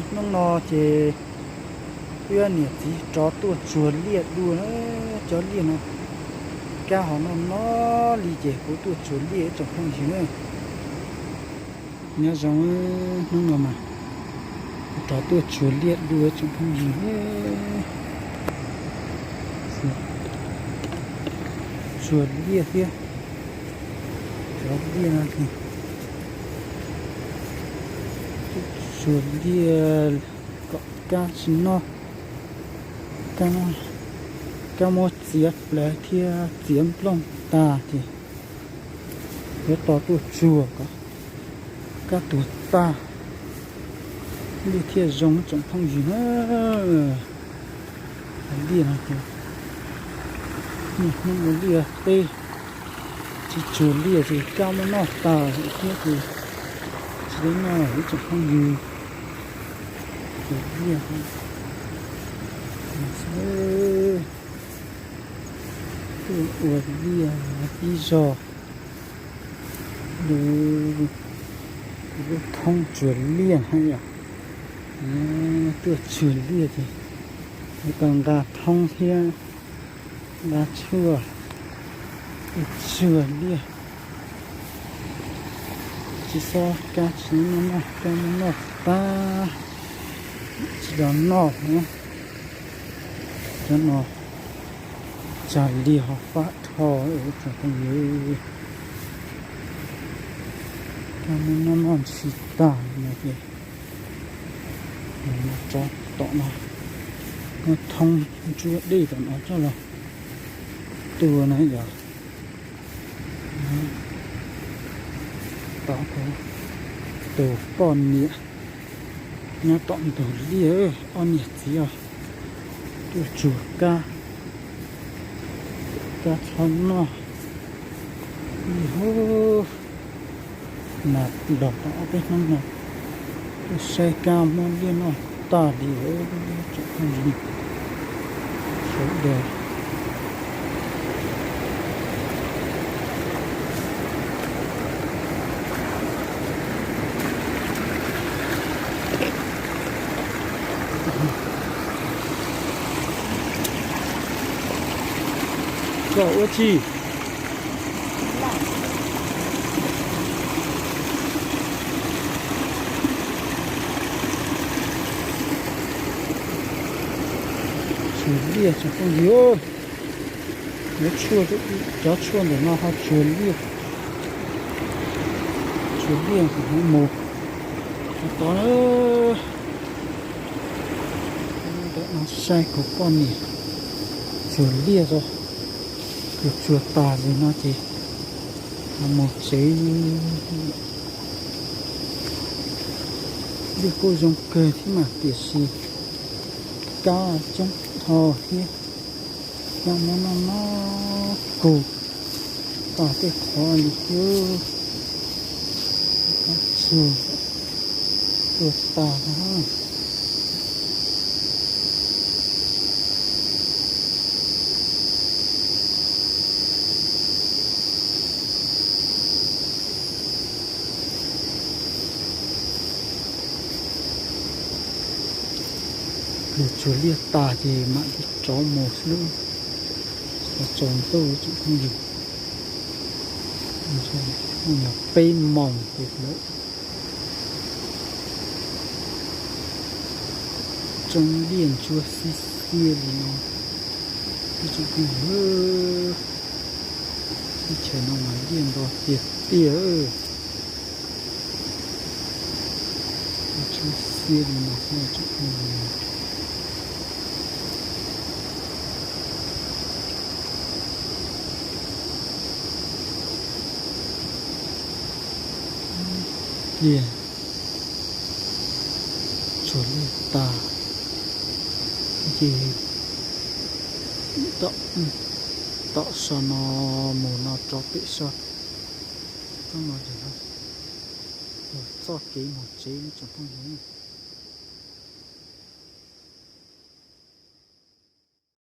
Hnub no ces wb niam txiv rov tuaj tsuag liaj dua na, cov liaj no kab ho noj no li ces kuv tuaj tsuag liaj ib tsoom phooj ywg na. Nyob zoo, hnub no mas rov tuaj tsuag liaj dua ib tsoom phooj ywg. Tsuag liaj thiab, cov liaj no ces tsuag liaj kom kab tsis noj, kab muab txiav plawv thiab txiav nplooj tag ces yuav tau tuaj tsuag kom kab tuag tag, liaj thiaj zoo ib tsoom phooj ywg na. Liaj no ces niaj hnub ua liaj teb, tsis tsuag liaj ces kab muab noj tag thiab ces tsis tau noj ib tsoom phooj ywg. Tsuag liaj, tuaj ua liaj ib zog, lub thoob tsuag liaj na yom. Tuaj tsuag liaj ces yuav tau nqa thoob thiab nqa tshuaj tuaj tsuag liaj. Tsis txhob kab tsis noj, kab muab noj tag, tsis tau noj na. Cov no tsag liaj ho fab dhau ib tsoom phooj ywg, kab muab noj noj ntshis tag no ces tso tom no, muab thoob ntsuab dej tom no coj los tua na yom. Tau tus poj niam nyob tom ntug liaj, ob niam txiv os, tuaj tsuag kab, kab txhob noj li hub. Mas los tau ob peb hnub no tuaj saib kab muab liaj noj tag li tsoom phooj ywg sawv daws. Koj ua tsi? Tsuag liaj tsoom phooj ywg, cov tshuaj ntawm no ho tsuag liaj, tsuag liaj kuv mus tod na. Ntawm no saib kuv poj niam tsuag liaj, kuv tsuag tas li no ces mus tsev. Liaj kuj zoo kawg thiab mas tiam sis kab coob dhau thiab, kab muab noj noj kug tag tej qhov li thiab. Kab tsuag tuag tag na. Kuv tsuag liaj tas ces mam li rov mus xwb, tsaus ntuj tsoom phooj ywg, nyuam peb moos ces lawm. Tsoo liaj ntsuab xib xiab li no, ib tsoom phooj ywg, teb chaws no mas liaj ntau tiag tiag. Ntsuab xib xiab li no thiab tsoom phooj ywg. Liaj tsuag liaj tas ces tom so no mus no rov pem so, tom no ces yog txoj kev mus tsev tsoom phooj ywg.